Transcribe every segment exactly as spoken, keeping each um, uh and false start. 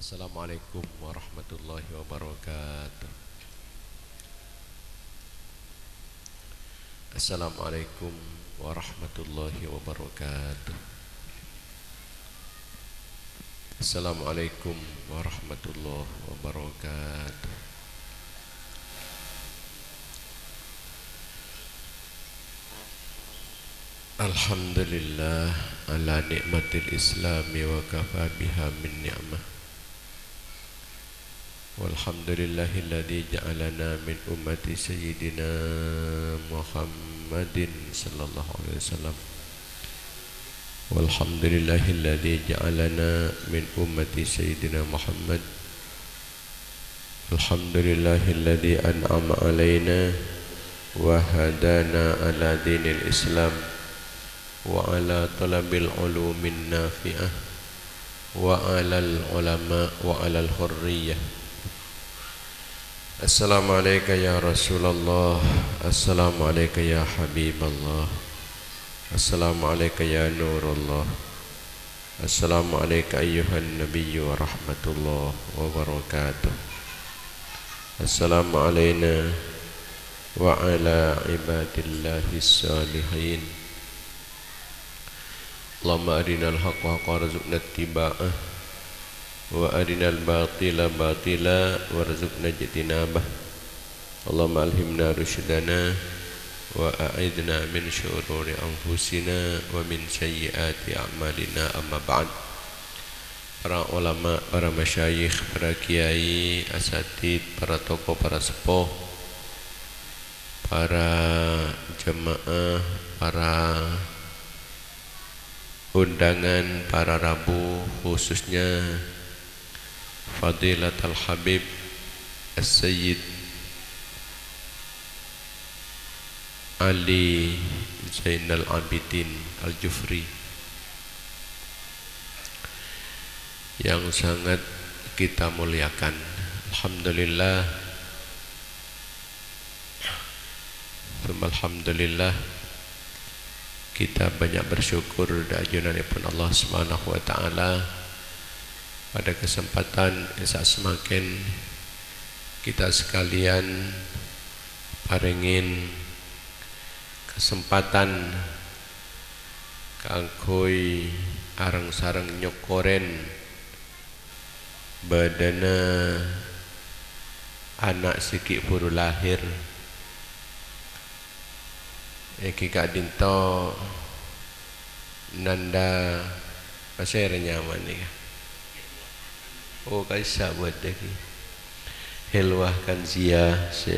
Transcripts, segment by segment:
Assalamualaikum warahmatullahi wabarakatuh. Assalamualaikum warahmatullahi wabarakatuh. Assalamualaikum warahmatullahi wabarakatuh. Alhamdulillah ala ni'matil islami wa kafa biha min ni'mah. Walhamdulillahilladzi ja'alana min ummati sayyidina Muhammadin sallallahu alaihi wasallam. Walhamdulillahilladzi ja'alana min ummati sayyidina Muhammad. Alhamdulillahilladzi an'ama alaina wa hadana ala dinil Islam wa ala talabil ulumin nafi'ah wa alal ulama wa alal hurriyah. Assalamualaika ya Rasulullah, assalamualaika ya Habiballah, assalamualaika ya Nurullah. Assalamualaika ayyuhan nabiyyu wa rahmatullah wa barakatuh. Assalamualaina wa ala ibadillahis salihin. Allahumma arinal haqqa haqqa warzuqna ittiba'ah, wa arinal batila batila warzuqna ijtinabah. Allahumma alhimna rusydana wa a'idna min syururi anfusina wa min sayyiati a'malina, amma ba'd. Para ulama, para masyayikh, para kiai, asatid, para tokoh, para seppo, para jamaah, para undangan, para rabu, khususnya Fadilatal Habib As-Sayyid Ali Zainal Abidin Al-Jufri yang sangat kita muliakan. Alhamdulillah, Tsumma alhamdulillah, kita banyak bersyukur dâ' ajunanèpon Allah Subhanahu wa Ta'ala, pada kesempatan sè samangkèn kita sekalian parèngè kesempatan kaangghuy areng-sareng nyokkorè bâdâna ana' sè ghi' bhuru lahèr. Èngghi ka'dinto nandhâ pasèra nyamana, yâ? Oh, ka'issa' bâdâ ghi. Hilwah Kanziyah sè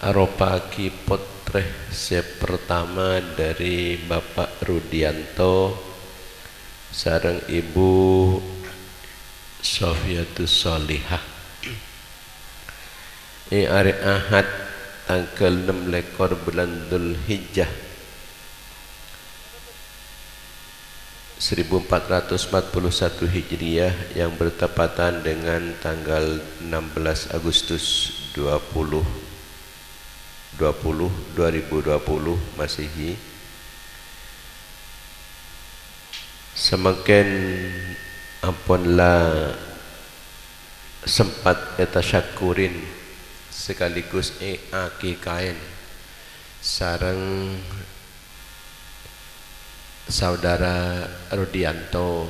aropa'aghi pottrè sè pertama dâri Bapa' Rudianto sareng Ibu Sofiatus Sholihah. È arè Ahad, tangghâl ennem lèkor bulân Dzulhijjah, seribu empat ratus empat puluh satu Hijriyah yang bertepatan dengan tanggal enam belas Agustus dua puluh dua puluh, dua ribu dua puluh Masehi. Samangkèn ampon la sempat ètasyakkurin sekaligus èakikaèn sareng Saudara Rudianto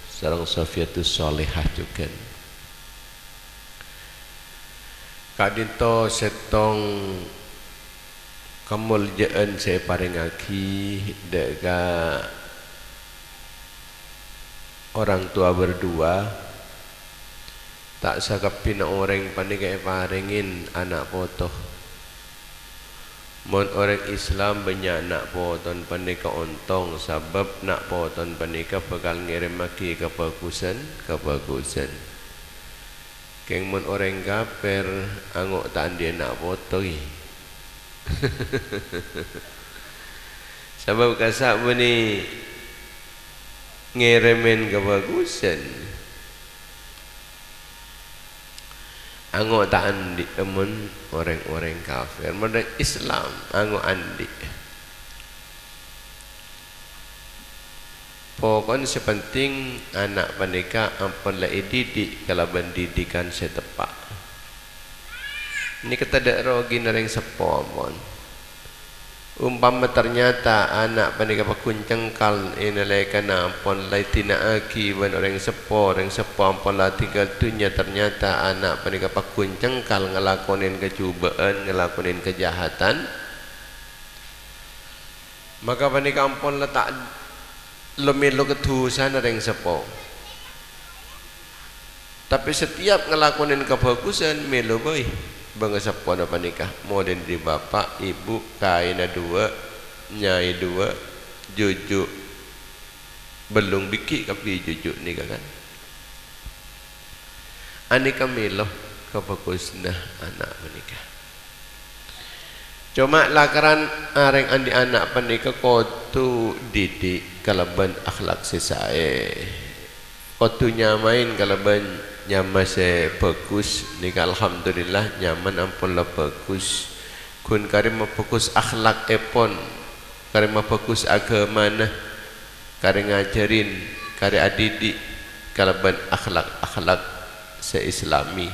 sareng Sofiatus Sholihah jhughân. Ka'dinto sèttong kamoljâ'ân sè èparèngaghi dâ' ka orang tua berdua, ta' sakabbhiyânna orèng panèka èparèngè ana' poto. Mon orèng Islam bânnya' na' poton panèka ontong, sabâb na' poton panèka bhâkal ngèrèmmaghi kabhâghusân-kabhâghusân. Kèng mon orèng kafir, ango' ta' andi'â na' poto, ghi. Sabâb kassa' bânnè ngèrèmmèn kabhâghusân. Ango' ta' andi'â mon orèng-orèng kafir, mon orèng Islam ango' andi'â. Pokon sè penting ana' panèka ampon la èdidik kalabân didikan sè teppa'. Nèka tadâ' rogina rèng seppo ampon. Umpama ternyata ana' panèka pagghun cengkal è nalèkana ampon la èdina'aghi bân orèng seppo, orèng seppo ampon la tinggal dhunnya, ternyata ana' panèka pagghun cengkal ngalakonè kajhubâ'ân, ngalakonè kajahatan, maka panèka ampon la ta' lo-mèlo ka dhusana rèng seppo. Tapè setiap ngalakonè kabhâghusân, mèlo bhâi bângaseppona panèka, molè dâri bapa', èbhu, kaèna duwâ', nyaè duwâ', juju', bellung bigghi' kabbhi juju' nèka, kan. Anèka mèlo kabhâghusânna ana' panèka. Coma lakaran arèng andi' ana' panèka kodhu didik kalabân akhlak sè saè. Kodhu nyamaè kalabân nyama sè bhâghus. Nèka alhamdulillah nyamana ampon la bhâghus. Ghun karè mabhâghus akhlakèpon, karè mabhâghus aghâmana, karè ngajhârin, karè adidik kalabân akhlak-akhlak sè islami.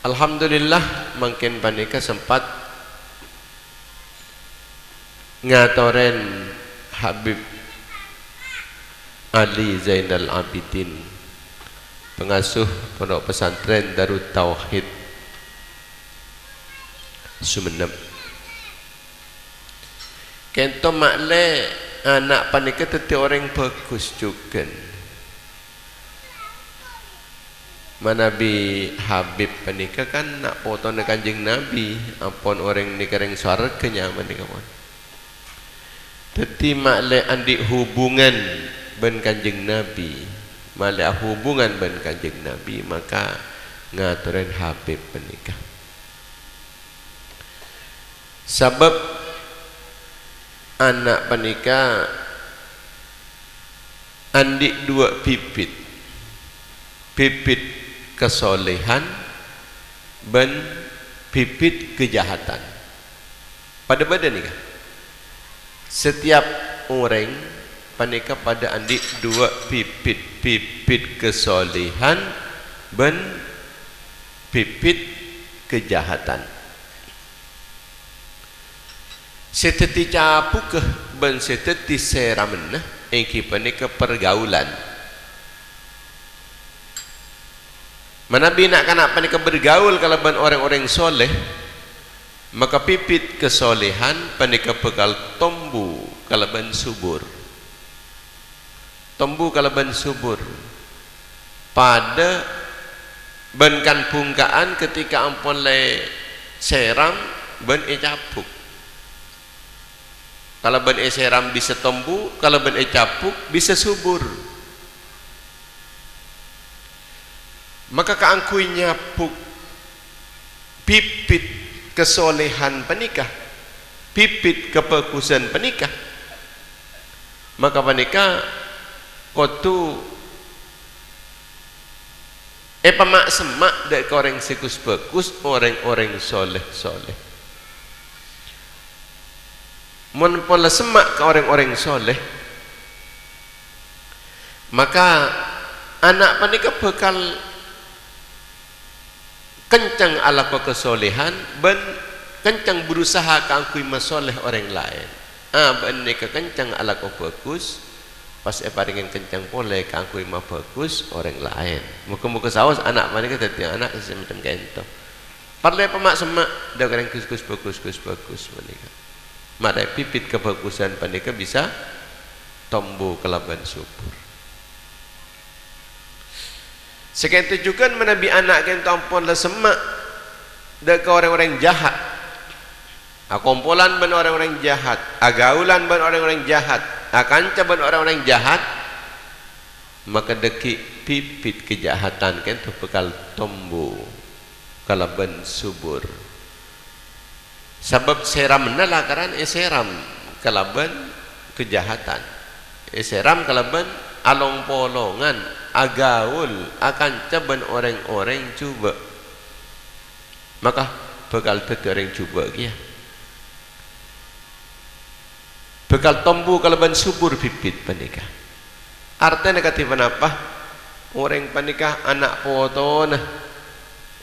Alhamdulillah, mangkèn panèka sempat ngatorè Habib Ali Zainal Abidin, pangasuh Pondok Pesantren Darut Tauhid Sumenep. Kènto ma'lè ana' panèka dhâddhi orèng bhâghus jhughân. Manabi Habib panèka kan na' potona Kanjeng Nabi, ampon orèng nèka rèng sowarghâ nyamana nèka pon. Dhâddhi ma'lè andi' hubungan bân Kanjeng Nabi, ma'lè ahubungan bân Kanjeng Nabi, maka ngatorè Habib panèka. Sabâb ana' panèka andi' duwâ' bibit, bibit kasolèhan bân bibit kajahatan. Padâ bâdâ nèka. Setiap orèng panèka padâ andi' duwâ' bibit, bibit kasolèhan bân bibit kajahatan. Sè dhâddhi cabughâ bân sè dhâddhi sèrammanna èngghi panèka pargaulan. Manabi na'-kana' panèka bergaul kalabân orèng-orèng soleh, maka bibit kasolèhan panèka bhâkal tombu kalabân subur. Tombu kalabân subur. Padâ bân kan-bhungka'an ketika ampon la èsèram bân ècabuk. Kalabân èsèram bisa tombu, kalabân ècabuk bisa subur. Maka kaangghuy nyabuk bibit kasolèhan panèka, bibit kabhâghusân panèka, maka panèka kodhu èpama'-semma' dâ' ka orèng sè ghus-bhâghus, orèng-orèng soleh-soleh. Mon pola semma' ka orèng-orèng soleh, maka ana' panèka bhâkal kenceng alako kasolèhan bân kenceng berusaha kaangghuy masoleh orèng laèn. Abâ'na nèka kenceng alako bhâghus, pas èparèngè kenceng polè kaangghuy mabhâghus orèng laèn. Moga-moga saos ana' panèka dhâddhi ana' sè macem ka'ènto. Parlè pama'-semma' dâ' ka orèng ghus-ghus bhâghus, ghus-bhâghus panèka. Marè bibit kabhâghusân panèka bisa tombu kalabân subur. Saka'ènto jhughân manabi ana' ka'ènto ampon la semma' dâ' ka orèng-orèng jahat, akompolan bân orèng-orèng jahat, agaulan bân orèng-orèng jahat, akanca bân orèng-orèng jahat, maka dhâggi' bibit kajahatan ka'ènto bhâkal tombu kalabân subur. Sabâb sèrammanna lakaran èsèram kalabân kajahatan. Èsèram kalabân along-polongan, agaul, akanca bân orèng-orèng jhubâ'. Maka bhâkal dhâddhi orèng jhubâ' kèya. Bhâkal tombu kalabân subur bibit panèka. Artèna kadhi ponapa? Orèng panèka ana' potona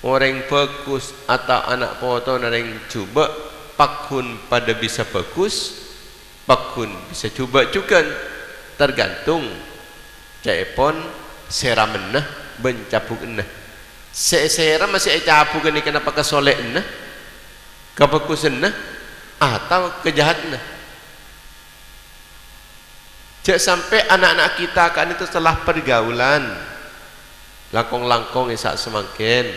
orèng bhâghus atau ana' potona orèng jhubâ', pagghun padâ bisa bhâghus, pagghun bisa jhubâ' jhughân, tergantung ca'èpon sèramenna bân cabhughânna. Sè èsèrama sè ècabhughâ nèka napa kasolè'anna, kabhâghusânna, atau kajahatanna? Jhâ' sampè' na'-kana' kita ka'dinto sala pergaulan. Langkong-langkong è sa' samangkèn.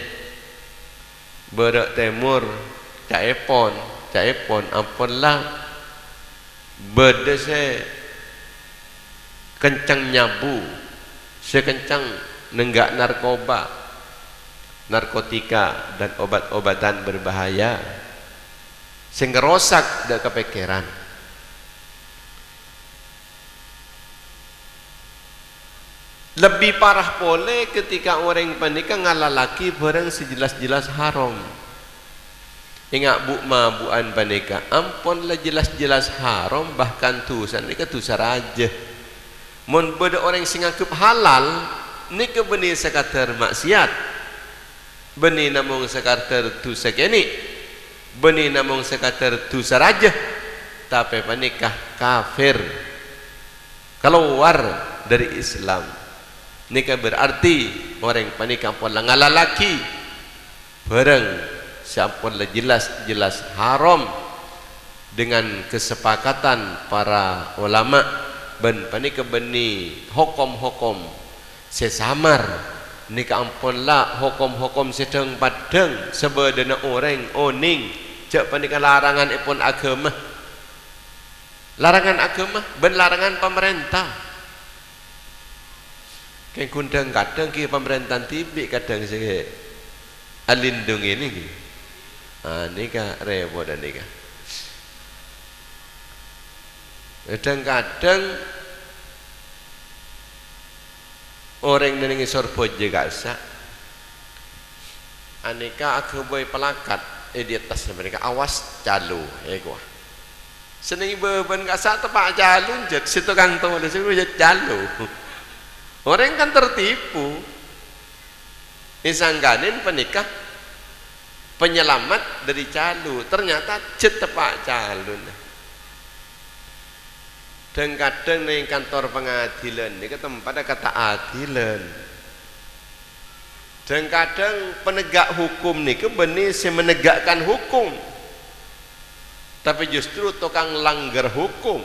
Bârâ' tèmor, ca'èpon, ca'èpon, ampon la bâdâ sè kenceng nyabu, sè kenceng nengghâ' narkoba, narkotika, dan obat-obatan berbahaya sè ngerosak dâ' kapèkkèran. Lebbi parah polè ketika orèng panèka ngalallaghi bhârâng sè jelas-jelas haram. Enga' bu'-mabu'an panèka ampon la jelas-jelas haram, bahkan dhusa nèka dhusa rajâ. Mon bâdâ orèng sè nganggep halal, nèka bânnè sakadar ma'siyat. Bânnè namong sakadar dhusa kènè', bânnè namong sakadar dhusa rajâ, tapè panèka kafir, kalowar dâri Islam. Nèka berarti orèng panèka ampon la ngalallaghi bhârâng sè ampon la jelas-jelas haram dengan kesepakatan para ulama, bân panèka bânnè hokom-hokom sè samar, nèka ampon la hokom-hokom sè dhâng-paddhâng sabâdâna orèng onèng jhâ' panèka larangan èpon aghâma. Larangan aghâma bân larangan pamarènta. Kèng ghun dhâng-kadhâng ghi pamarènta dhibi' kadhâng sè alindhungi nèka. Ah, nèka rèpot nèka. Dhâng-kadhâng orèng neng ngisor bhâjâ ka'issa', anèka aghâbây palakat è di attas panèka, "Awas calo," èkowa. Sè neng bâbân ka'issa' teppa' calo, jhât sè tokang tolès, jhât calo. Orèng kan tertipu. Èsangkanè panèka penyelamat dâri calo, ternyata jhât teppa' calona. Dhâng-kadhâng neng kantor pangadilan nèka tempatta kataadilan. Dhâng-kadhâng penegak hukum nèka bânnè sè menegakkan hukum, tapè justru tokang langgar hukum.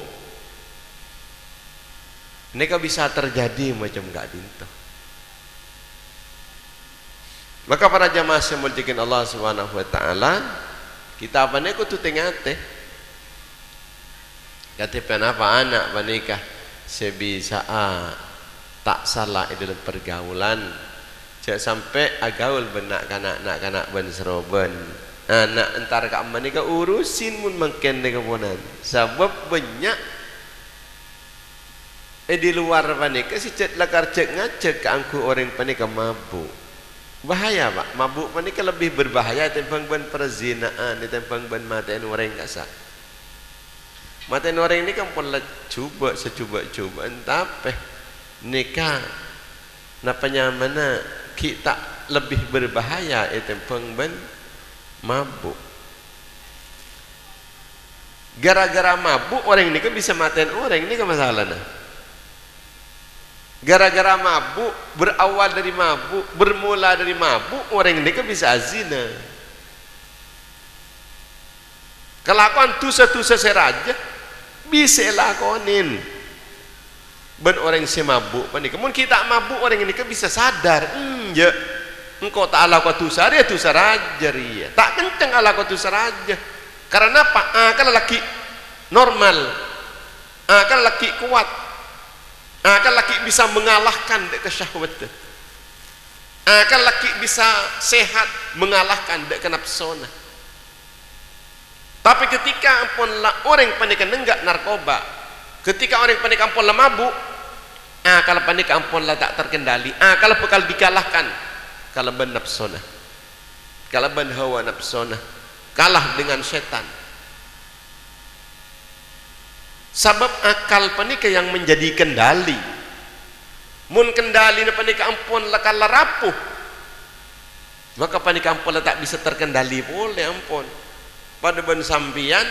Nèka bisa terjadi macem ka'dinto. Maka para jamaah sè èmoljâ'aghi Allah Subhanahu wa Ta'ala, kita panèka kodhu tè-ngatè. Kadhi ponapa ana' panèka sè bisa'a ta' sala è dâlem pergaulan, jhâ' sampè' agaul bân na'-kana', na'-kana' bân-sarobân. Ana' entar ka'emma nèka urusin mon mangkèn nèka ponan, sabâb bânnya' è di lowar panèka sè jhât lakar jhâk-ngajhâk kaangghuy orèng panèka mabu'. Bahaya, Pa'. Mabu' panèka lebbi berbahaya ètèmbhâng bân parzina'an, ètèmbhâng bân matè'èn orèng ka'issa'. Matè'èn orèng nèka ampon la jhubâ' sajhubâ'-jhubâ'ân, tapè nèka napa nyamana ghi' ta' lebbi berbahaya ètèmbhâng bân mabu'. Gara-gara mabu' orèng nèka bisa matè'èn orèng, nèka masalana. Gara-gara mabu', berawal dâri mabu', bermula dâri mabu', orèng nèka bisa azina. Kalakowan dhusa-dhusa sè rajâ bisa èlakonè bân orèng sè mabu' panèka. Mon ghi' ta' mabu', orèng nèka bisa sadar, "Enjâ', engko' ta' alako dhusa rèya, dhusa rajâ rèya. Ta' kenceng alako dhusa rajâ." Karana apa? Akalla la ghi' normal. Akalla la ghi' kowat. Akalla la ghi' bisa mengalahkan dâ' ka syahwatta. Akalla la ghi' bisa sehat mengalahkan dâ' ka napsona. Tapè ketika ampon la orèng panèka nengghâ' narkoba, ketika orèng panèka ampon la mabu', akal panèka ampon la ta' terkendali, akal bhâkal dikalahkan kalabân napsona, kalabân hawa napsona, kalah dengan setan. Sabâb akal panèka yang menjadi kendali. Mon kendalina panèka ampon la kala rapuh, maka panèka ampon la ta' bisa terkendali polè ampon. Padâ bân sampèyan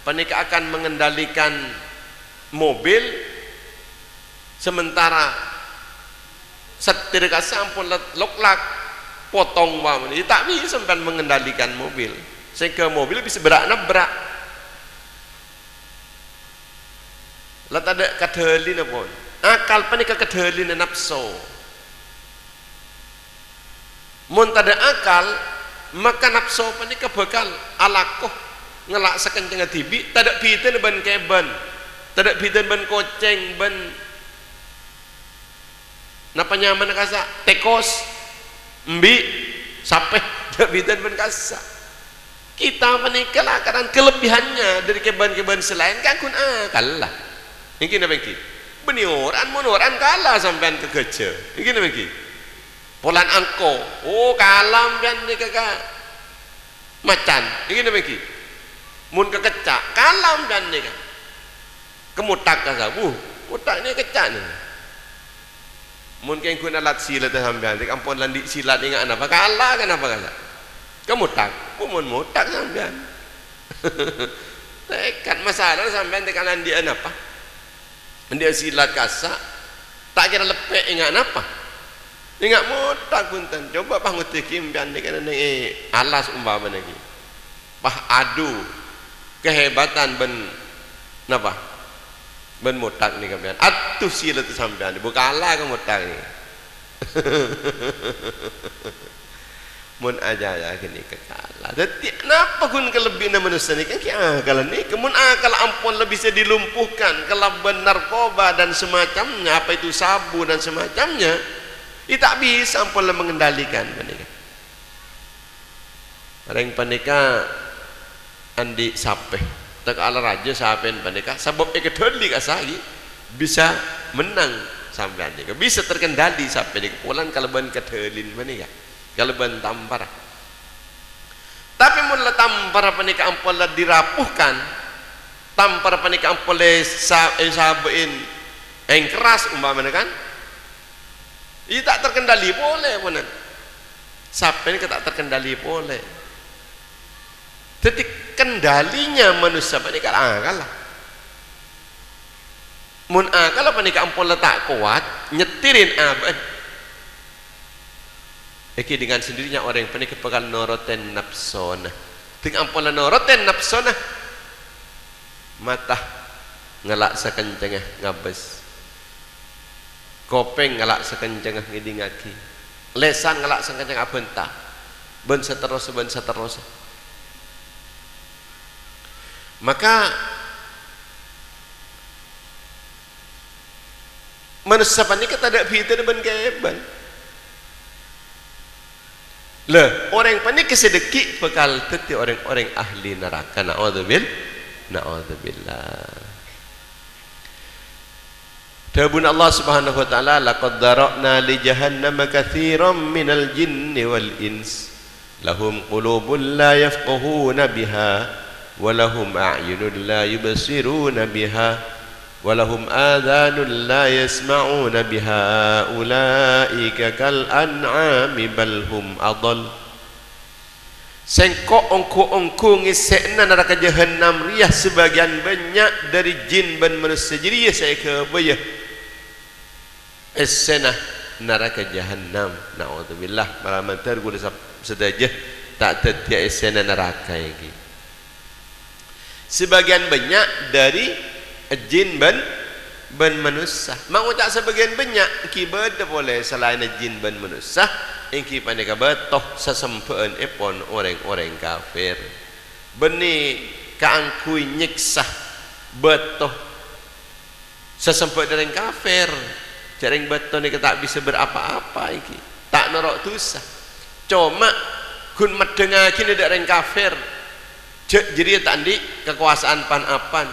panèka akan mengendalikan mobil, sementara setir kassa' ampon la loklak, potong, umpamana. Ya, ta' bisa sampèyan mengendalikan mobil. Sehingga mobil bisa berrâ'-nabrâ'. La tadâ' kadâlina pon. Akal panèka kadâlina napso. Mon tadâ' akal, maka napso panèka bhâkal alako ngella' sakencengnga dhibi', tadâ' bhidhâna bân kèbân, tadâ' bhidhâna bân kocèng, bân napa nyamana kassa'? Tèkos, embi', sapè, tadâ' bhidhâna bân kassa'. Kita panèka lakaran kelebihannya dari kèbân-kèbân sè laèn kaangghuy akalla. Èngghi napa èngghi? Bânnè orèng, mon orèng kala sampèyan ka ghâjâ. Èngghi napa èngghi? Polana engko', oh, kala sampèyan nèka ka macan. Èngghi napa èngghi? Mon ka kecca', kala sampèyan nèka. Ka motthak kassa', wuh, motthak nèka kecca' nèka. Mon kaangghuy alat silat sampèyan, rèng ampon la andi' silat, enga' napa? Kala ka napa kassa'? Ka motthak. Oh, mon motthak sampèyan. Tekka' masalana sampèyan tekka' andi'â napa? Andi'â silat kassa', ta' kèra leppè' enga' napa? Enga' motthak bhunten. Coba pangodhi ghi' sampèyan nèka neng è alas umpamana ghi. Pas adu kehebatan bân napa? Bân motthak nèka sampèyan. Adu silat sampèyan, bu kala ka motthak nèka. Mon acaca ghânèka kala. Dhâddhi, napa ghun kalebbiyânna manossa nèka? Èngghi akal nèka. Mon akal ampon la bisa dilumpuhkan kalabân narkoba dan semacamnya, apa itu sabu dan semacamnya, ya ta' bisa ampon la mengendalikan panèka. Rèng panèka andi' sapè. Tekka' la rajâ sapèna panèka, sabâb èkadâli kassa' ghi, bisa mennang sampèyan nèka, bisa terkendali sapè nèka polana kalabân kadâlina panèka, kalabân tamparra. Tapè mon la tamparra panèka ampon la dirapuhkan, tamparra panèka ampon la sa-, èsabâ'in èngkerras umpamana kan, iyâ ta' terkendali polè, ponan. Sapè nèka ta' terkendali polè. Dhâddhi, kendalinya manossa panèka akalla. Mon akalla panèka ampon la ta' kowat, nyettirin abâ'na. Èngghi dengan sendirinya orèng panèka bhâkal norotè napsona. Dhing ampon la norotè napsona, mata ngala' sakencengnga ngabâs. Kopèng ngala' sakencengnga ngèdingngaghi. Lèsan ngala' sakencengnga abhânta. Bân saterrossa, bân saterrossa. Maka, manossa panèka tadâ' bhidhâna bân kèbân. Lah, orèng panèka sè dhâggi' bhâkal dhâddhi orèng-orèng ahli naraka. Na'udzubil-, na'udzubillah. Dhâbuna Allah Subhanahu wa Ta'ala, "Laqad dzara'na li jahannama katsiran minal jinni wal ins, lahum qulubun la yafqahuna biha, wa lahum a'yunun la yubsiruna biha, wa lahum adhanun la yasma'una biha, ulaika kal an'ami bal hum adall." Sèngko' ongghu-ongghu ngèssè'ana naraka jahannam rèya sabâgiyân bânnya' dhâri jin bân manossa jârèya sè èghâbâyâ èssèna naraka jahannam. Na'udzubillah, mara mandhâr kaulâ sab-, sadhâjâ ta' dhâddhiyâ èssèna naraka èngghi. Sabâgiyân bânnya' dhâri jin bân, bân manossa. Mangoca' sabâgiyân bânnya', èngghi bâdâ polè salaènna jin bân manossa, èngghi panèka bâto sasembhâ'ânèpon orèng-orèng kafir. Bânnè kaangghuy nyèksa bâto sasembhâ'ânna rèng kafir. Jhâ' rèng bâto nèka ta' bisa berapa-apa èngghi. Ta' noro' dusa. Coma ghun maddhângngaghi dâ' rèng kafir. Jhâ' jârèya ta' andi' kakobâsaan pan-apan.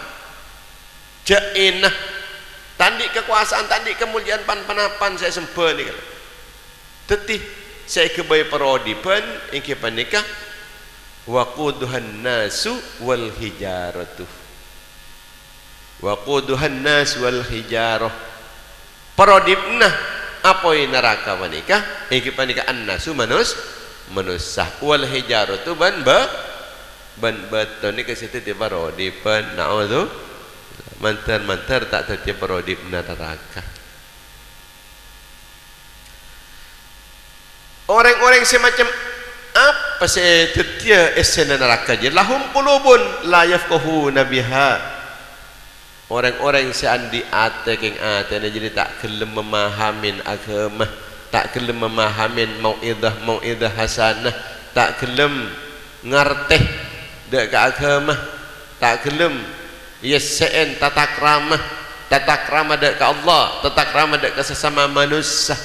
Jhâ' èna ta' andi' kakobâsaan, ta' andi' kamolja'an pan-, pan-apan sè èsembhâ nèka. Dhâddhi, sè èghâbây parodiban èngghi panèka, "Waquduhan nasu wal hijaratu." Waquduhan nas wal hijarah. Parodhimna apoy naraka panèka, èngghi panèka an-nasu manus-, manossa. Wal hijaratu bân bâ-, bân bâto nèka sè dhâddhi parodhiman. Na'udzu-, mandhâr-mandhâr ta' dhâddhiyâ parodhimna naraka. Orèng-orèng sè macem apa sè dhâddhiyâ essèna naraka jârèya? Lahum qulubun la yafqahuna biha. Orèng-orèng sè andi' atè kèng atèna jârèya ta' ghellem mamahamin aghâma, ta' ghellem mamahamin mau'idhah-mau'idhah hasanah, ta' ghellem ngartè dâ' ka aghâma, ta' ghellem èyessè'è tatakrama, tatakrama dâ' ka Allah, tatakrama dâ' ka sasama manossa.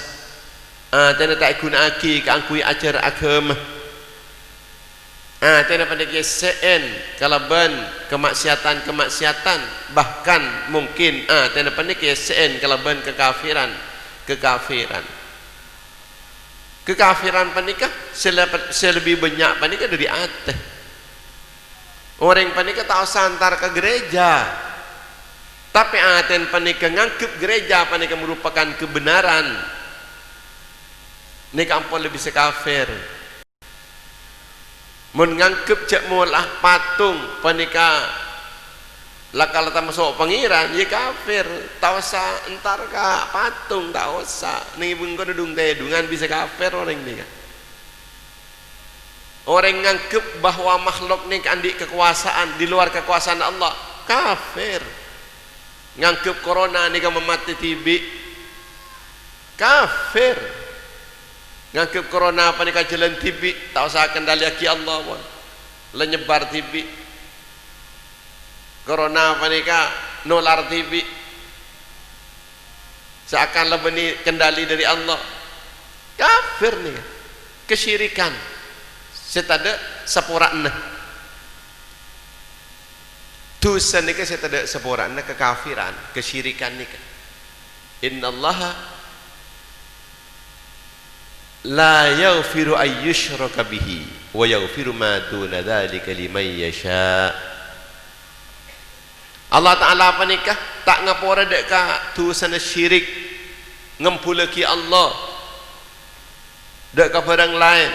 Atèna ta' èghuna'aghi kaangghuy ajhâr aghâma. Atèna panèka èyessè'è kalabân kama'siyatan-kama'siyatan, bahkan mungkin atèna panèka èyessè'è kalabân kakafèran-kakafèran. Kakafèran panèka sè lep-, sè lebbi bânnya' panèka dâri atè. Orèng panèka ta' osa entar ka gereja, tapè atèna panèka nganggep gereja panèka merupakan kebenaran. Nèka ampon lebbi sè kafèr. Mon nganggep jâ' mola'a patung panèka la-, la tamaso' Pangèran, iyâ kafèr. Ta' osa entar ka patung, ta' osa. Nèng bengkona dung-tèdungan bisa kafèr orèng nèka. Orèng nganggep bahwa makhluk nèka andi' kakowasaèn di luar kakowasaèn Allah, kafèr. Nganggep corona nèka mamatè dhibi', kafèr. Nganggep corona panèka jhâlân dhibi', ta' osa èkendaliyaghi Allah pon. La nyebbhâr dhibi'. Corona panèka nolar dhibi'. Saakan la bânnè kendali dâri Allah. Kafèr nèka. Kasyirikan sè tadâ' saporana. Dhusa nèka sè tadâ' saporana, kakafèran, kasyirikan nèka. Innallaha la yaghfiru an yusyraka bihi wa yaghfiru ma duna dzalika liman yasha. Allah Ta'ala panèka ta' ngapora dâ' ka dhusana syirik, ngembhullaghi Allah dâ' ka bhârâng laèn.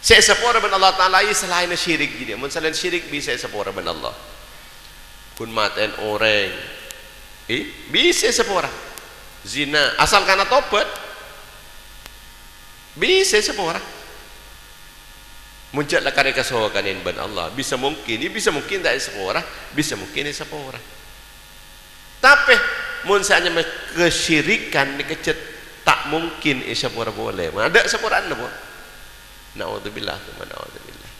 Sè èsapora bân Allah Ta'ala iyâ salaènna syirik jârèya. Mon salaèn syirik bisa èsapora bân Allah. Ghun matè'è orèng, eh, bisa èsapora. Zina, asal kana tobat, bisa èsapora. Mon jâ' lakar èkasokanè bân Allah, bisa mungkin, iyâ bisa mungkin ta' èsapora, bisa mungkin èsapora. Tapè mon sè anyama kasyirikan nèka jhât ta' mungkin èsapora polè. Adâ' saporana, pon. Na'udzubillah, tsumma na'udzubillah.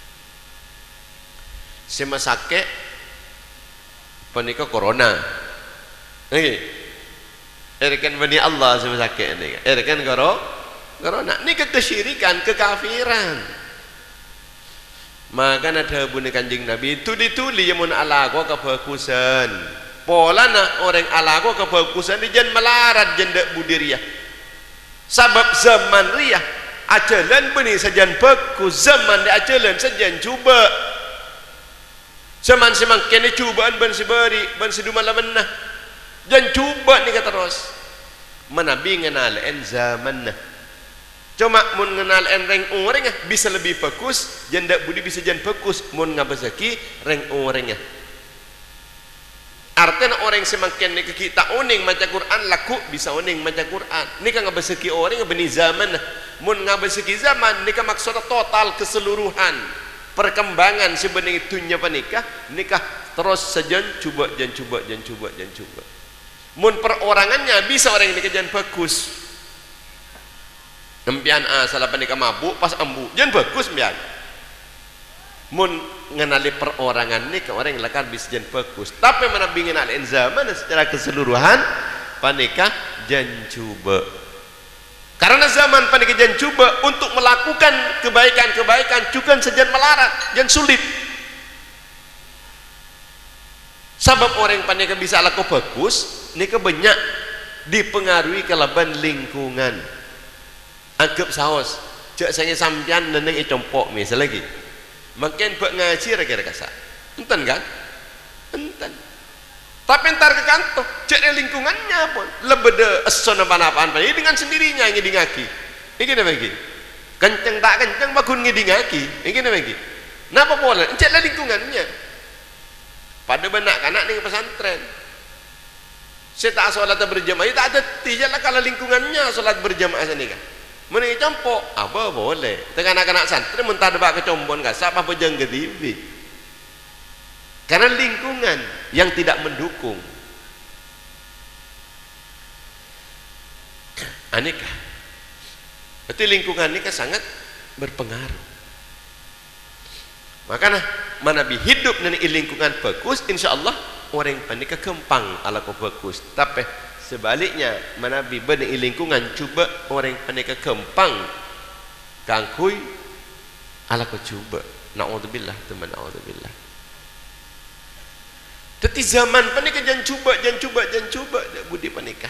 Sè masakè' panèka corona. Ngghi. Èrèkèn bânnè Allah sè masakè' nèka. Èrèkèn koro-, corona. Nèka kasyirikan, kakafèran. Makana dhâbuna Kanjeng Nabi, "Dhuli-dhuli, yâ, mon alako kabhâghusân. Polana orèng alako kabhâghusân rèya jân malarat jân dâ' budi rèya. Sabâb zaman rèya ajhâlân bânnè sajân bhâghus, zaman rèya ajhâlân sajân jhubâ'. Zaman sè mangkèn jhubâ'ân bân sè bâri', bân sè du-malamanna. Jân jhubâ' nèka terros. Manabi nganalè'è zamanna." Coma mon nganalè'è rèng-orèngnga bisa lebbi bhâghus, jân dâ' budi bisa jân bhâghus mon ngabâssaghi rèng-orèngnga. Artèna orèng sè mangkèn nèka ghi' ta' onèng maca Qur'an, lagghu' bisa onèng maca Qur'an. Nèka ngabâssaghi orèng bânnè zamanna. Mon ngabâssaghi zaman, nèka maksodda total keseluruhan perkembangan sè bânnè è dhunnya panèka, nèka terros sajân jhubâ', jân jhubâ', jân jhubâ', jân jhubâ'. Mon perorangannya bisa orèng nèka jân bhâghus. Sampèyan asalla panèka mabu', pas ambu', jân bhâghus sampèyan. Mon nganalè perorangan nèka orèng lakar bisa jân bhâghus. Tapè manabi nganalè'è zaman secara keseluruhan, panèka jân jhubâ'. Karena zaman panèka jân jhubâ', untuk melakukan kebaikan-kebaikan jhughân sajân malarat, jân sulit. Sabâb orèng panèka bisa alako bhâghus, nèka bânnya' dipengaruhi kalabân lingkungan. Anggep saos, jâ' sèngè' sampèyan nèng è compo', misal lagi. Mangkèn bâ' ngajhi ra-kèra kassa'. Enten, kan? Enten. Tapè entar ka kanto, jhâ' è lingkungannya pon. La bâdâ esso napa-napa'an, bânnè dengan sendirinya ngèdingngaghi. Ènggi napa ènggi? Kenceng ta' kenceng, paggun ngèdingngaghi. Ènggi napa ènggi? Napa polè? Jhâ' è lingkungannya. Padâ bân na'-kana' neng pesantren. Sè ta' asholat berjamaah, ya ta' dhâddhi, ya la kala lingkungannya sholat berjamaah sanèka. Mon ècompo', apa polè. Tèng na'-kana' santrè mon tadâ' bâ' kacombon kassa' pabhâjâng kadhibi'. Karena lingkungan yang tidak mendukung. Anèka. Berarti lingkungan nèka sangat berpengaruh. Makana, manabi hidup neng è lingkungan bhâghus, insyaallah orèng panèka ghâmpang alako bhâghus. Tapè sebaliknya, manabi bâdâ è lingkungan jhubâ', orèng panèka ghâmpang kaangghuy alako jhubâ'. Na'udzubillah, tsumma na'udzubillah. Dhâddhi zaman panèka jhân jhubâ', jhân jhubâ', jhân jhubâ', dâ' budi panèka.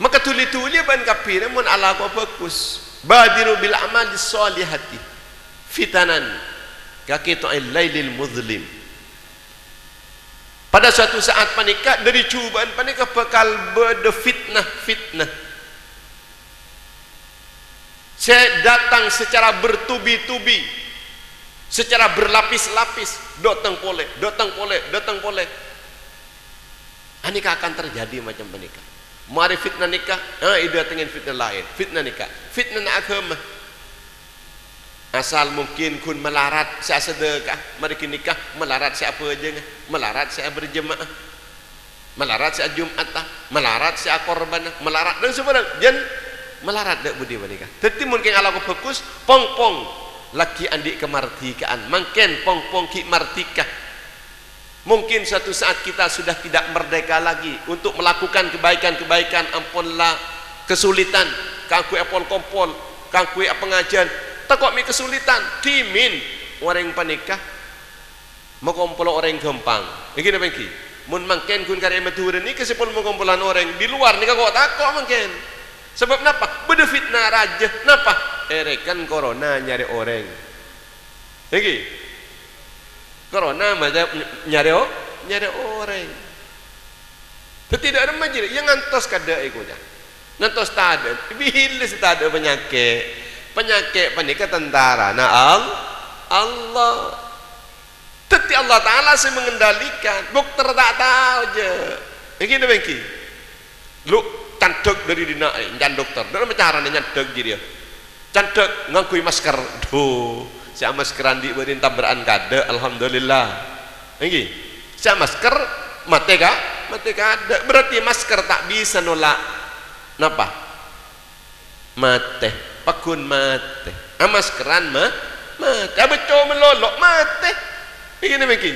Maka dhuli-dhuli bân kabbhi mon alako bhâghus. Badiru bil a'mali shalihati fitanan ka qita'il lailil muzlim. Pada suatu saat panèka, dâri jhubâ'ân panèka bhâkal bâdâ fitnah-fitnah sè dâteng secara bertubi-tubi, secara berlapis-lapis, dâteng polè, dâteng polè, dâteng polè. Anèka akan terjadi macam panèka. Marè fitnah nèka, eh, èdâtengngè fitnah laèn, fitnah nèka, fitnah aghâma. Asal mungkin ghun malarat sè asadhâka, marè ghânèka malarat sè abhâjânga, malarat sè aberjamaah, malarat sè ajum'ata, malarat sè akorbhâna, malarat dan sebagainya. Jhân malarat dâ' budi panèka. Dhâddhi mon kèng alako bhâghus, pong-pong laghi andi' kamardhikaan, mangkèn pong-pong ghi' mardhika. Mungkin suatu saat kita sudah tidak merdeka lagi untuk melakukan kebaikan-kebaikan, ampon la kesulitan kaangghuy apol-kompol, kaangghuy apangajhân. Tako' mè' kesulitan, dhimèn orèng panèka makompol orèng ghâmpang. Ènggi napa ènggi? Mon mangkèn ghun karè Madhurâ nèka sè pon makompolan orèng, di luar nèka ko'-tako' mangkèn. Sabâb napa? Bâdâ fitnah rajâ. Napa? Èrèkan corona nyarè orèng. Ènggi? Corona maca ny-, nyarè o-, nyarè orèng. Dhâddhi dâ' remma jârèya, ya ngantos kadâ' èkoca'. Ngantos tadâ', bilâ sè tadâ' panyakè'. Panyakè' panèka tantarana Al-, Allah. Dhâddhi Allah Ta'ala sè mengendalikan. Dokter ta' tao, jâ'. Ènggi napa ènggi? Lu, candhâk dâri dinna', eh, can dokter. Dâ' remma carana nyandhâk jârèya? Candhâk ngangghuy masker. Dhu, sè amaskeran dhi' bâdhi tabra'an kadâ', alhamdulillah. Ènggi? Sè amasker matè ka-, matè kadâ'. Berarti masker ta' bisa nolak napa? Matè. Paggun matè. Amaskeran ma-, matè. Abâcco malolo matè. Ènggi napa ènggi?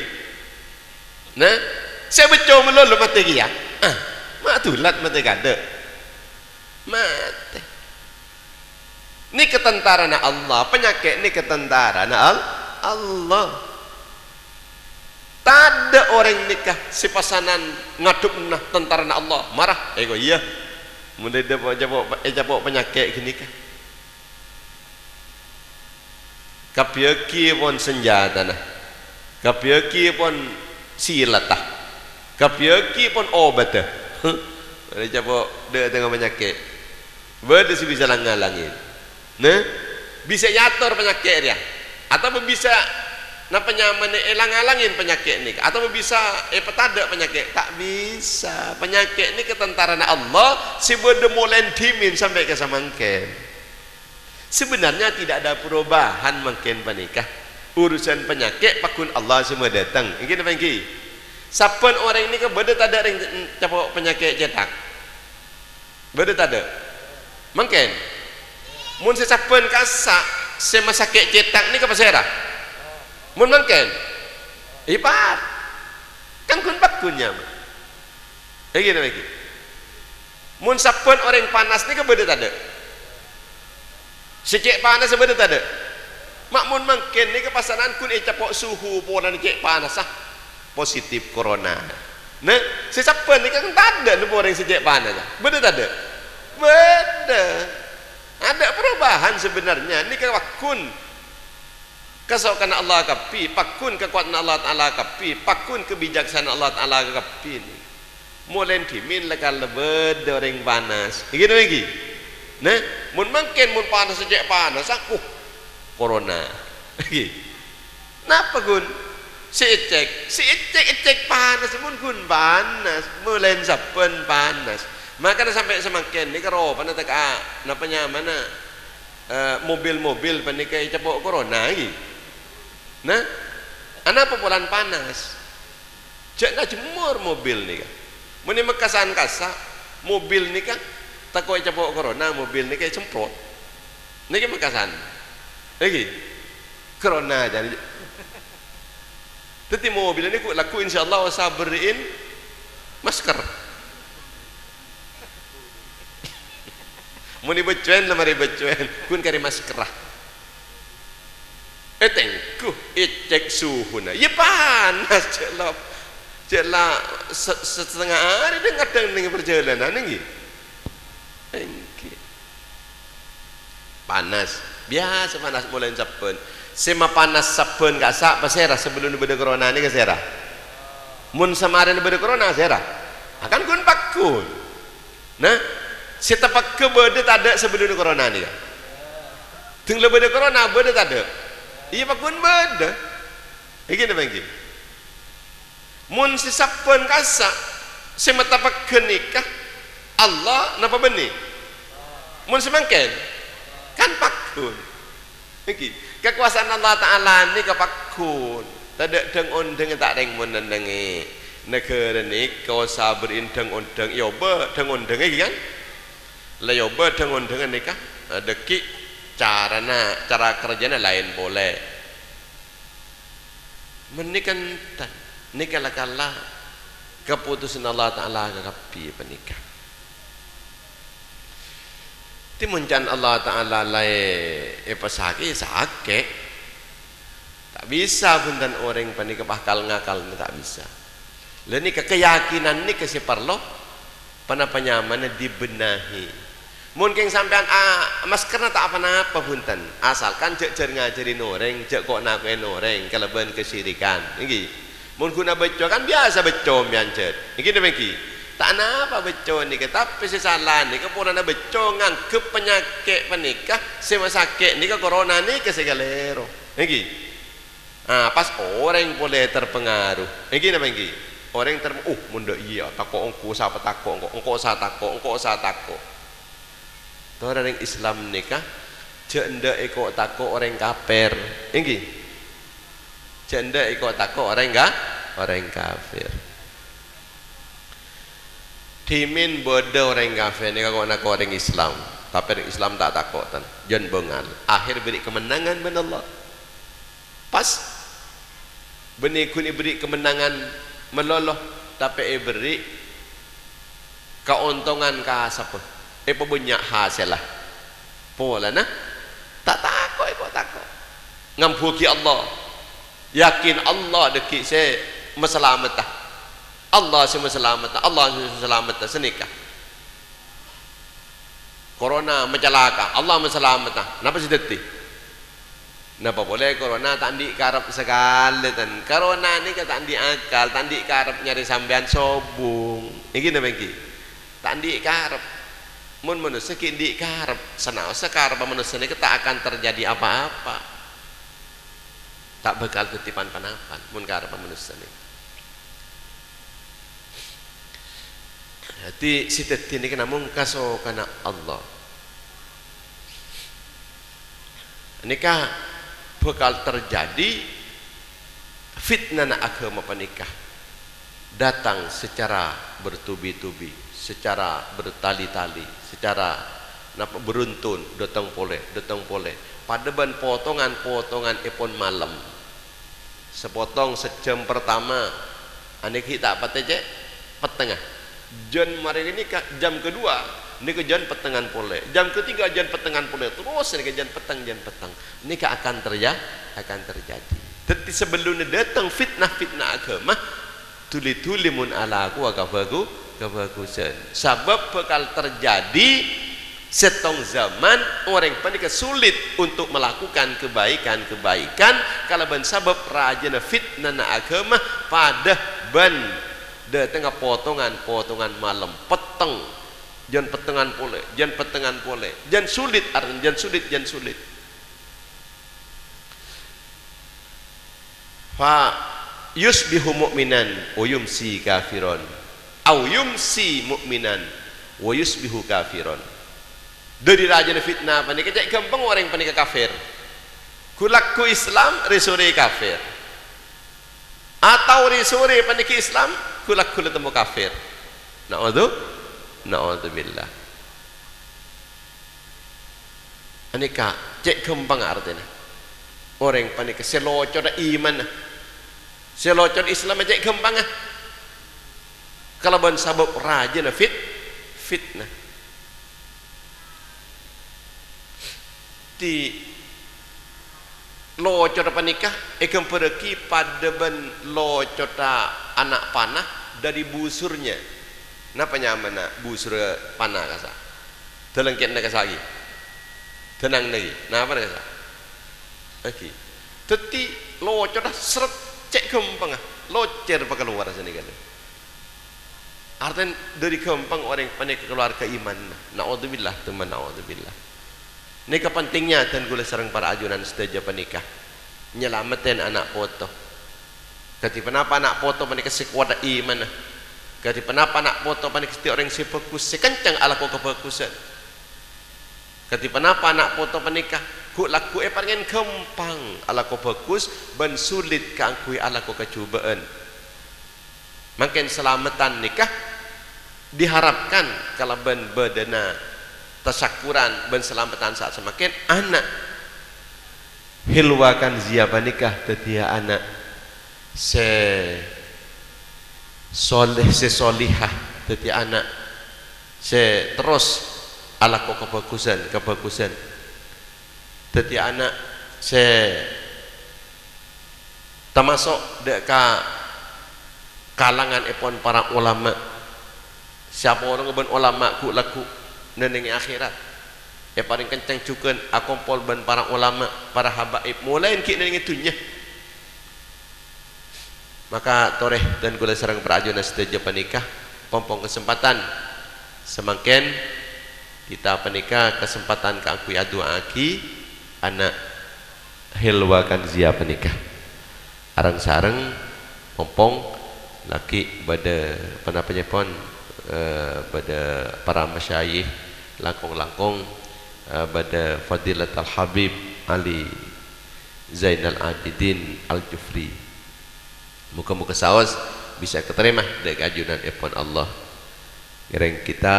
Nah, sè abâcco malolo matè kèya. Ah, ma' dulat matè kadâ'. Matè. Nèka tantarana Allah, panyakè' nèka tantarana Al-, Allah. Tadâ' orèng nèka sè pasanan ngadhebbhâ tantarana Allah, mara, èko iyâ. Mon ècapo', ècapo', ècapo' panyakè' ghânèka. Kabbhiyâghi pon sanjhâtana, kabbhiyâghi pon silatta, kabbhiyâghi pon obhâdhâ. Ècapo' dâ-, dâteng panyakè'. Bâdâ sè bisa lang-ngalangè. Nah, bisa èator panyakè' rèya. Atabâ bisa napa nyamana èlang-ngalangè panyakè' nèka. Atabâ bisa èpatadâ' panyakè'. Ta' bisa. Panyakè' nèka tantarana Allah sè bâdâ molaè dhimèn sampè' ka samangkèn. Sebenarnya tidak ada perubahan mangkèn panèka. Urusan panyakè' paggun Allah sè madâteng. Ènggi napa ènggi? Sabbhân orèng nèka bâdâ tadâ' rèng capo' panyakè' cèthak? Bâdâ tadâ'? Mangkèn. Mon sè sabbhân kassa' sè masakè' cèthak nèka pasèra? Mon mangkèn? Èpar. Kan ghun-pagghun nyamana. Ènggi napa ènggi? Mon sabbhân orèng panas nèka bâdâ tadâ'? Sè cè' panassa bâdâ tadâ'? Ma' mon mangkèn nèka pasanan ghun ècapo' suhu polana cè' panassa. Positif corona. Nah, sè sabbhân nèka kan tadâ' napa orèng sè cè' panassa. Bâdâ tadâ'? Bâdâ. Ada perubahan sebenarnya. Nèka pagghun. Kasokanna Allah kabbhi, paggun kakowadhânna Allah Ta'ala kabbhi, paggun kabhijâksanaan Allah Ta'ala kabbhi. Molaè dhimèn la kala bâdâ orèng panas. Èngghi napa èngghi? Nah, mon mangkèn mon panas cè' panas, aku corona. Èngghi. Napa, ghun? Sè ècèk, sè ècèk, ècèk panas, mon ghun panas, molaè sabbhân panas. Makana sampè' samangkèn nèka ropana tèka, napa nyamana? Eh, mobil-mobil panèka ècapo' corona, èngghi. Nah, anapa polana panas? Jhâ' ngajemmor mobil nèka. Mon è Mekkasan kassa', mobil nèka tako' ècapo' corona, mobil nèka èsemprot. Nèka Mekkasan. Èngghi. Corona jârèya. Dhâddhi mobil nèko lagghu insyaallah osa berri'in masker. Mon èbâccowèn la marè èbâccowèn, ghun karè maskerra. Ètengghu, ècèk suhuna. Iyâ panas, cè' la, cè' la se-, se-, satengnga arè dhâng-kadhâng neng parjhâlânan, èngghi. Èngghi. Panas. Biyasa panas molaè sabbhân. Sè mapanas sabbhân kassa' pasèra sabellunna bâdâ corona nèka sèra? Mon samarèna bâdâ corona sèra? Akan ghun paggun. Nah, sè tapegghâ bâdâ tadâ' sabellunna corona nèka? Dhâng la bâdâ corona, bâdâ tadâ'? Iyâ, paggun bâdâ. Èngghi napa èngghi? Mon sè sabbhân kassa', sè matapegghâ nèka Allah napa bânnè? Mon sè mangkèn, kan paggun. Èngghi, kakobâsa'an Allah Ta'ala nèka paggun. Tadâ' dhâng-ondhângnga ta' rèng mon nennengngè. Naghârâ nèka osa berri'in dhâng-ondhâng, èobâ dhâng-ondhângnga, èngghi kan? La èobâ dhâng-ondhângnga nèka, eh, dhâggi' carana, cara kerjana laèn polè. Mènèka enten, nèka la kala kapotosan Allah Ta'ala ka kabbhi panèka. Dhimèn can Allah Ta'ala la èpasakè', sakè'. Ta' bisa bhunten orèng panèka bakal ngakal, ta' bisa. La nèka kayakinan nèka sè parlo Ponapa nyamana dibenahi? Mon kèng sampèyan a-, maskerra ta' pa-napa, bhunten. Asalkan jhâ' jhâr-ngajhârin orèng, jhâ' ko'-nako'èn orèng kalabân kasyirikan, èngghi. Mon ghun abâcco kan biyasa bâcco sampèyan jhâr, èngghi napa èngghi? Ta' napa bâcco nèka, tapè sè sala nèka polana bâcco nganggep panyakè' panèka, sè masakè' nèka corona nèka sè kalèro, èngghi. Ah, pas orèng polè terpengaruh. Èngghi napa èngghi? Orèng term-, "Uh, mon dâ' iyâ, tako' ongghu sapa tako' engko', engko' sa tako', engko' sa tako'." Torè orèng Islam nèka jhâ' endâ' èko'-tako' orèng kafir. Èngghi? Jhâ' endâ' èko'-tako' orèng ka-, orèng kafir. Dhimèn bâdâ orèng kafir nèka ko'-nako' orèng Islam. Tapè orèng Islam ta' tako', tan. Jân bângal. Akhèr bèrri' kemenangan bân Allah. Pas bânnè ghun èbèrri' kemenangan malolo, tapè èbèrri' kaontongan kasabbhâ, èpabânnya' hasèlla. Polana ta' tako' èko'-tako'. Ngambuwâghi Allah. Yakin Allah dhâggi' sè masalametta. Allah sè masalametta, Allah sè masalametta sanèka. Corona macalaka, Allah masalametta. Napa sè dhâddhi? Napa polè corona ta' andi' karep sakalè, tan. Corona nèka ta' andi' akal, ta' andi' karep nyarè sampèyan sobung. Èngghi napa èngghi? Ta' andi' karep. Mon manossa ghi' andi' karep, sanaossa karebbhâ manossa nèka ta' akan terjadi apa-apa. Ta' bhâkal dhâddhi pan-panapan mon karebbhâ manossa nèka. Dhâddhi, sè dhâddhi nèka namong kasokanna Allah. Nèka bhâkal terjadi fitnana aghâma panèka datang secara bertubi-tubi, secara bertali-tali, secara napa, beruntun, dâteng polè, dâteng polè, padâ bân potongan-potongan èpon malem. Sapotong sajjhâm partama, anèka ghi' ta' patè cè' pettengnga. Jân marè nèka jam kedua, nèka jân pettengngan polè. Jam ketiga jân pettengngan polè. Terros nèka jân petteng, jân petteng. Nèka akan terja-, akan terjadi. Dhâddhi, sabellunna dâteng fitnah-fitnah aghâma, dhuli-dhuli mon alakowa kabhâghu-, kabhâghusân. Sabâb bhâkal terjadi Sèttong zaman orèng panèka sulit untuk melakukan kebaikan-kebaikan kalabân sabâb rajâna fitnana aghâma padâ bân dâtengnga potongan-potongan malem, petteng, jân pettengngan polè, jân pettengngan polè, jân sulit, artèna jân sulit, jân sulit. Fa yusbihu mu'minan wa yumsi kafiron, au yumsi mu'minan wa yusbihu kafiron. Dâri rajâna fitna panèka cè' ghâmpang orèng panèka kafir. Ghu-lagghu Islam, rè-sorè kafir. Atau rè-sorè panèka Islam, ghu-lagghu la temmo kafir. Na'udzu-, na'udzubillah. Anèka cè' ghâmpangnga artèna. Orèng panèka sè locoda imanna, sè locoda Islamma cè' ghâmpangnga. Kalabân sabâb rajâna fit-, fitna. Dhi-, locoda panèka èghâmbhârraghi padâ bân locoda ana' panah dâri busurnya. Napa nyamana busurra panah kassa'? Dâlângkè'na kassa' ghi. Dânnangnga ghi. Napa kassa'? Ghi. Dâddhi locoda sret cè' ghâmpangnga. Locèr pakalowar sanèka. Artèna dâri ghâmpang orèng panèka kalowarga imanna. Na'udzubillah, tsumma na'udzubillah. Nèka pentingnya dân kaulâ sareng para ajunan sadhâjâ panèka nyalameddhi ana' poto. Kadhi ponapa ana' poto panèka sè kowadhâ imanna? Kadhi ponapa ana' poto panèka sè orèng sè bhâghus, sè kenceng alako kabhâghusân? Kadhi ponapa ana' poto panèka ghu-lagghu èparèngè ghâmpang alako bhâghus bân sulit kaangghuy alako kajhubâ'ân? Mangkèn salameddhân nèka diharapkan kalabân bâdâna tasakkuran bân salameddhân sa'at samangkèn. Ana' Hilwa Kanzia panèka dâddhiyâ ana' sè soleh, sè solihah, dâddhiyâ ana' sè terros alako kabhâghusân, kabhâghusân. Dâddhiyâ ana' sè tamaso' dâ' ka kalangan èpon para olama, sè apolonga bân olama ghu-lagghu nèng è akhèrat. Èparèng kenceng jhughân akompol bân para olama, para habaib, molaè ghi' nèng è dhunnya. Maka torè dân kaulâ sareng para ajunan sadhâjâ panèka pompong kasempadhân samangkèn, kita panèka kasempadhân kaangghuy adu'aaghi ana' Hilwa Kanzia panèka. Areng-sareng pompong laghi bâdâ ponapa nyèpon, eh, bâdâ para masyayikh langkong-langkong, eh, bâdâ Fadilatal Habib Ali Zainal Abidin Al-Jufri. Moga-moga saos bisa èkatarèma dâ' ka ajunanèpon Allah. Ngèrèng kita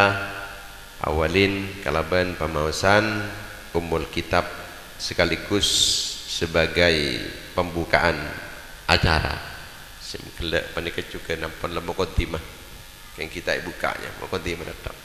awalin kalabân pamaosan Ummul Kitab sekaligus sebagai pembukaan acara. Sè ghellâ' panèka jhughân ampon la mokoddimah. Kèng kita è bukanya, mokoddimah nèttep.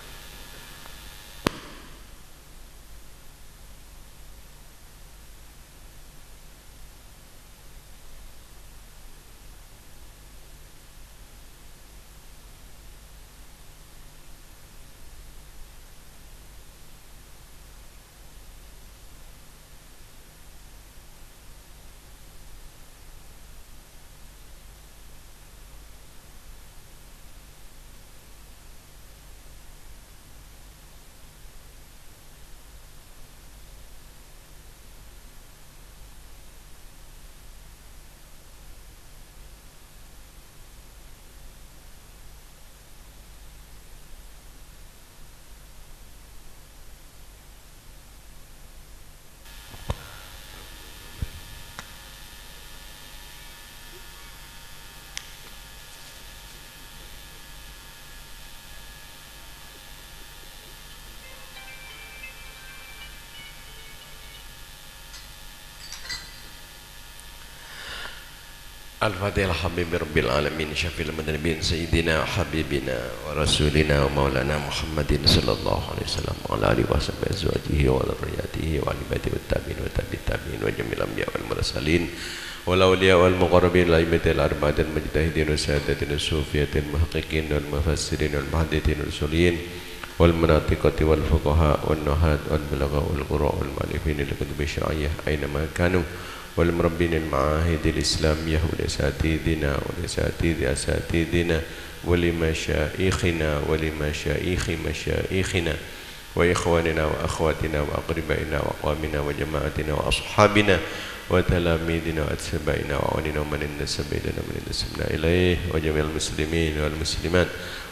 Al-Fatihah. Alhamdulillahirabbil alamin, syafil mudnibin, sayyidina habibina wa rasulina wa maulana Muhammadin sallallahu alaihi wasallam, wa ala alihi wa sahbihi azwajihi wa dzurriyyatihi wa ahli baitihi wa tabi'in wa tabi'it tabi'in wa jami'il anbiya wal mursalin wal auliya wal muqarrabin, al a'immatil arba'atil mujtahidin wa sadatil sufiyatil muhaqqiqin wal mufassirin wal muhadditsin wal usuliyin والمناطق والفقهاء والنحاة والبلغاء والقراء والمؤلفين للكتب الشرعية أينما كانوا، والمربين المعاهد الإسلامية ولأساتذنا ولأساتذ أساتذنا ولمشائخنا ولمشائخ مشائخنا وإخواننا وأخواتنا وأقربائنا وأقوامنا وجماعتنا وأصحابنا وتلاميذنا وأتباعنا وأعواننا ومن انتسب إلينا ومن انتسبنا إليه وجميع المسلمين والمسلمات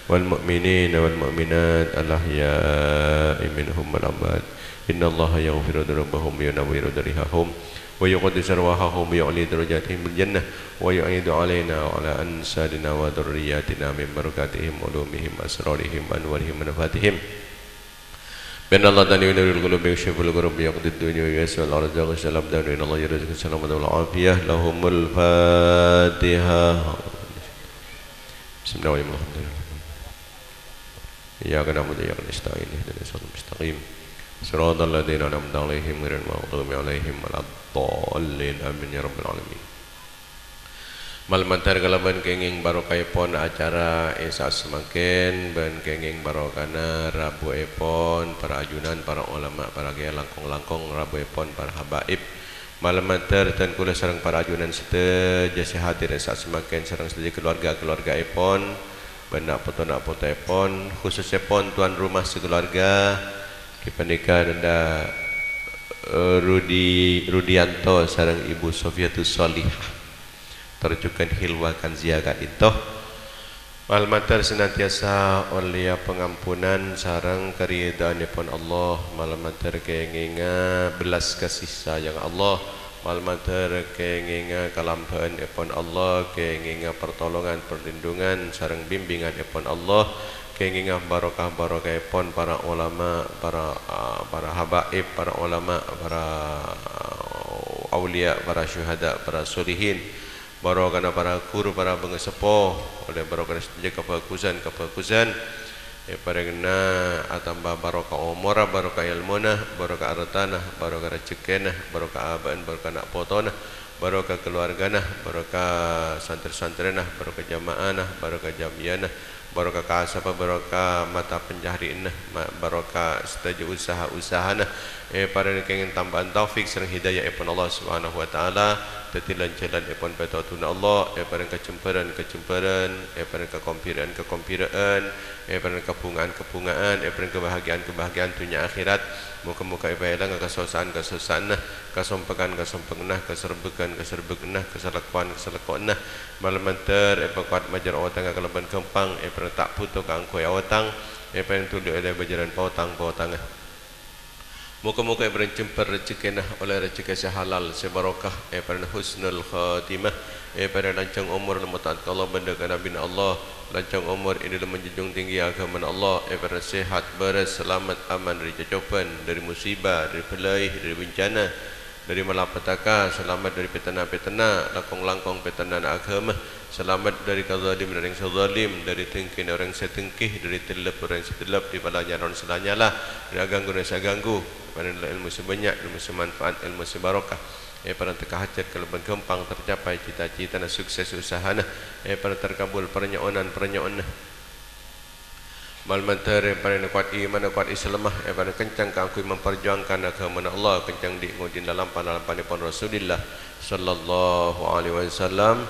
والمؤمنين والمؤمنات الأحياء منهم والأموات. إن الله يغفر ذنوبهم وينور ضريحهم ويقدس أرواحهم ويعلي درجاتهم بالجنة ويعيد علينا وعلى أنسابنا وذرياتنا من بركاتهم وعلومهم وأسرارهم وأنوارهم ونفحاتهم. بأن الله تعالى ينير القلوب ويكشف الكرب ويقضي الديون وييسر الأرزاق ويسهل الأبدان، إن الله يرزق السلامة والعافية. لهم الفاتحة. بسم الله الرحمن الرحيم. إياك نعبد وإياك نستعين. اهدنا الصراط المستقيم. صراط الذين أنعمت عليهم غير المغضوب عليهم ولا الضالين. آمين يا رب العالمين. Malemmaddhâr kalabân kèngèng barokahèpon acara Isya samangkèn bân kèngèng barokana rabuèpon para ajunan, para olama, para kèyaè, langkong-langkong rabuèpon para habaib. Malemmaddhâr dhân kaulâ sareng para ajunan sadhâjâ sè hadir Isya samangkèn sareng sadhâjâ kaluarga-kaluargaèpon bân na' poto-na' potoèpon, khusussèpon tuan rumah sakaluarga, ghâpanèka Nanda, eh, Rudi, Rudianto sareng Ibu Sofiatus Sholihah. Tor jhughân Hilwa Kanzia ka'dinto. Malemmaddhâr senantiasa ollèya pangampunan sareng karidhaanèpon Allah. Malemmaddhâr kèngènga bellas kasih sayang Allah. Malemmaddhâr kèngènga kalambhâ'ânèpon Allah, kèngènga pertolongan, perlindungan, sareng bimbinganèpon Allah, kèngènga barokah-barokahèpon para olama, para, para habaib, para olama, para auliya, para syuhada, para solihin, barokana para ghuru, para bângaseppo, ollè barokana sadhâjâ kabhâghusân-kabhâghusân, èparèngana atamba barokah omorra, barokah èlmona, barokah artana, barokah rajhekkèna, barokah abâ'na, barokah na' potona, barokah kaluargana, barokah santrè-santrèna, barokah jama'ana, barokah jam'iyana, barokah kasabhâ, barokah mata pencahariyanna, ma-, barokah sadhâjâ usaha-usahana. Èparèngè kèngèng tambâ'ân taufik sareng hidayaèpon Allah Subhanahu wa Ta'ala, dhâddhi lan-jhâlânèpon pètodhuna Allah, èparèngè kajembhârân-kajembhârân, èparèngè kakombhira'an-kakombhira'an, èparèngè kabhunga'an-kabhunga'an, èparèngè kabahagiaan-kabahagiaan dhunnya akhèrat. Moghâ-moghâ èpaèlanga kasossa'an-kasossa'anna, kasompekan-kasompekna, kaserbhâghân-kaserbhâghânna, kasalèkowan-kasalèkowanna. Malemmaddhâr èpakowat majâr otangnga kalabân ghâmpang, èparèngè ta' bhuto kaangghuy aotang, èparèngè tolè ollè bâjârân paotang-paotangnga. Moghâ-moghâ èparèngè jembhâr rajhekkèna, ollè rajhekkè sè halal, sè barokah, èparèngè husnul khotimah, èparèngè lanjhâng omor, lèmo taat ka Allah bân dhâ-, ka Nabbhina Allah, lanjhâng omor è dhâlem manjunjung tinggi aghâmana Allah, èparèngè sehat, bârâs, salamet, aman dhâri cocobhân, dhâri musibah, dhâri bâlâi, dhâri bencana, dhâri malapetaka, salamet dhâri pètana-pètana, langkong-langkong pètanana aghâma, salamet dhâri kazalimana orèng sè zalim, dhâri dengkina orèng sè dengki, dhâri dellep orèng sè dellep, dhâri palanyana orèng sè lanyala, dhâri aghângguna orèng sè aghângghu. Èparèngè èlmo sè bânnya', èlmo sè manfaat, èlmo sè barokah. Èparèngè tekka hajhât kalabân ghâmpang tercapai cita-citana, sukses usahana. Èparèngè terkabul parnyo'onan-parnyo'onna. Malemmaddhâr èparèngè kowat imanna, kowat Islamma, èparèngè kenceng kaangghuy memperjuangkan aghâmana Allah, kenceng dhi'-ngodhi'na lalampan-lalampanèpon Rasulillah sallallahu alaihi wasallam.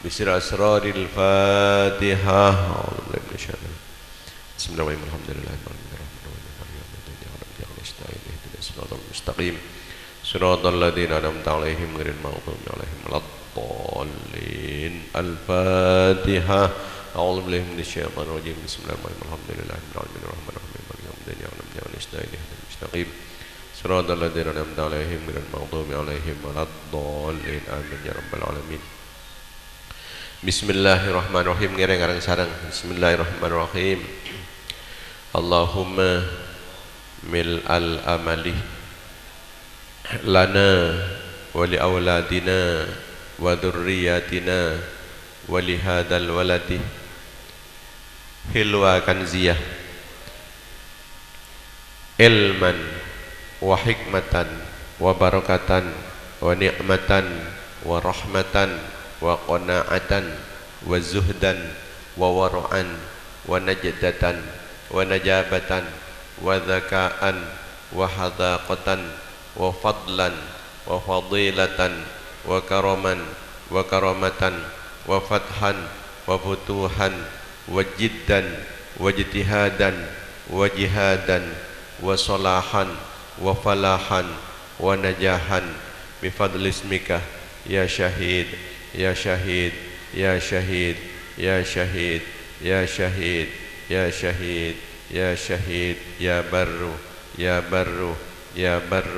Bisirri asraril Fatihah. A'udzubillahi minasyaitonir rajim. Bismillahirrahmanirrahim. Alhamdulillahirrahmanirrahim. Ihdinas siratal mustaqim. Siratal ladzina an'amta 'alaihim ghairil maghdubi 'alaihim waladdallin. Al-Fatihah. A'udzubillahi minasyaitonir rajim. Bismillahirrahmanirrahim. Alhamdulillahirabbil alamin. Arrahmanirrahim. Maliki yaumiddin. Iyyaka na'budu wa iyyaka nasta'in. Ihdinas siratal mustaqim. Siratal ladzina an'amta 'alaihim ghairil maghdubi 'alaihim waladdallin. Amin ya rabbal alamin. Bismillahirrahmanirrahim. Ngèrèng areng-sareng. Bismillahirrahmanirrahim. Allahumma mil'al amali lana wa li auladina wa dzurriyyatina wa li hadzal waladi hilwa kanziyah, ilman wa hikmatan wa barakatan wa ni'matan wa rahmatan wa qana'atan wa zuhdan wa wara'an wa najdatan ونجابة وذكاء وحذاقة وفضلا وفضيلة وكرما وكرامة وفتحا وفتوحا وجدا واجتهادا وجهادا وصلاحا وفلاحا ونجاحا بفضل اسمك يا شهيد، يا شهيد، يا شهيد، يا شهيد، يا شهيد، يا شهيد، يا شهيد، يا بر، يا بر، يا بر،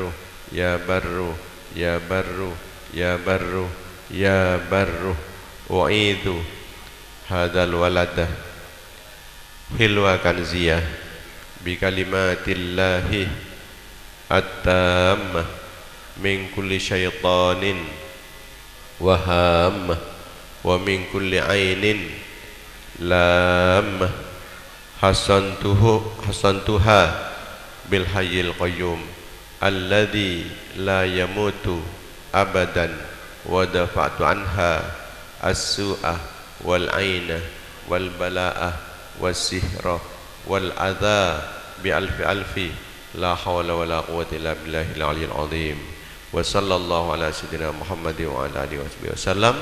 يا بر، يا بر، يا بر، يا بر. أعيذ هذا الولد حلو كنزية بكلمات الله التامة من كل شيطان وهامة ومن كل عين لامة حصنته، حصنتها بالحي القيوم الذي لا يموت أبدا ودفعت عنها السوء والعين والبلاء والسحر والأذى بألف ألف لا حول ولا قوة إلا بالله العلي العظيم. وصلى الله على سيدنا محمد وعلى آله وصحبه وسلم.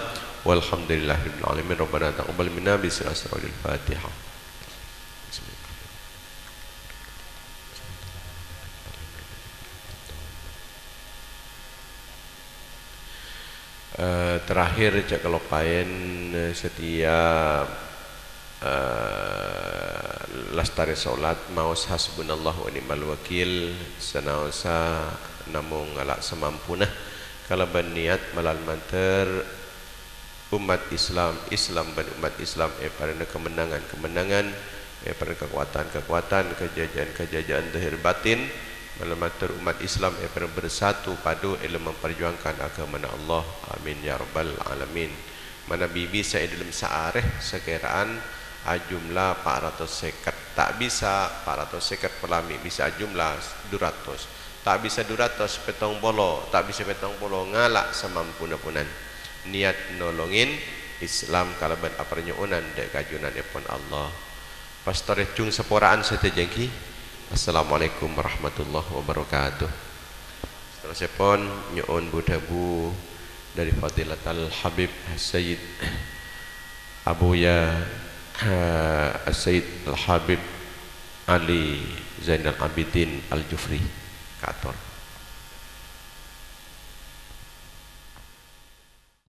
والحمد لله رب العالمين. ربنا تقبل منا بسر أسرار الفاتحة. Eh, terakhir, cè' kaloppaèn, eh, setiap, eh, lastarè sholat, maos hasbunallah wa ni'mal wakil, sanaossa namong ngala' samampuna, kalabân niat malaèn mandhâr, Ommat Islam, Islam bân ommat Islam èparèngana kamennangan-kamennangan, èparèngana kakowadhân-kakowadhân, kajhâjhâ'ân-kajhâjhâ'ân dhahir batin, malaèn mandhâr ommat Islam èparèngana bersatu padu è dâlem memperjuangkan aghâmana Allah. Amin ya rabbal alamin. Manabi bisa è dâlem saarè sakèra'an ajumla pa' ratos sèket. Ta' bisa pa' ratos sèket, palami bisa ajumla du ratos. Ta' bisa du ratos pèttong polo, ta' bisa pèttong polo, ngala' samampuna-punan. Niat nolongin Islam kalabân aparnyo'onan dâ' ka junanèpon Allah. Pastorè jung saporaan sadhâjâ èngghi. Assalamualaikum warahmatullahi wabarakatuh. Saterrossèpon nyo'on bu-dhâbu dâri Fadilatal Habib Sayyid Abuya, eh, Sayyid Al Habib Ali Zainal Abidin Al Jufri. Kator.